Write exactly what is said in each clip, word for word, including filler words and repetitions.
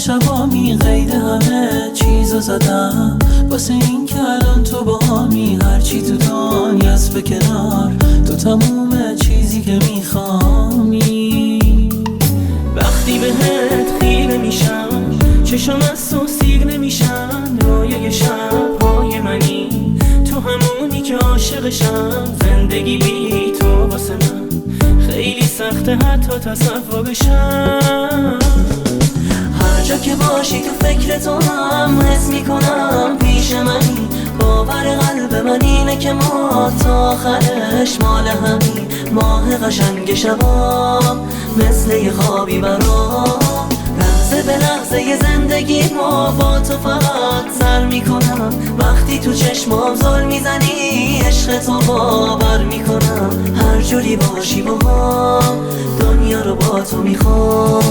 شبامی قید همه چیزو زدم، واسه این که الان تو باهامی، هرچی تو دنیاست به کنار، تو تموم چیزی که میخوامی. وقتی بهت خیره میشم، چشم از تو سیر نمیشن، رویای شب‌های منی، تو همونی که عاشقشم، زندگی بی تو واسه من خیلی سخته حتی تصورشم. هر جا که باشی تو فکر تو هم حس میکنم پیش منی، باور قلب من اینه که ما تا آخرش مال همین، ماه قشنگ شبا مثل یه خوابی برام، لحظه به لحظه یه زندگی ما با تو فقط سر میکنم، وقتی تو چشمام زل میزنی عشق تو باور میکنم، هر جوری باشی با ما دنیا رو با تو میخوام.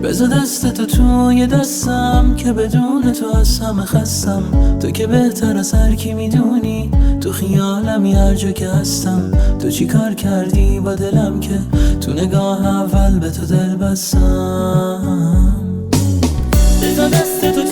بذار دست تو توی دستم که بدون تو از همه خستم، تو که بهتر از هر کی میدونی، تو خیالمی هر جا که هستم، تو چی کار کردی با دلم که تو نگاه اول به تو دل بستم. بذار دست تو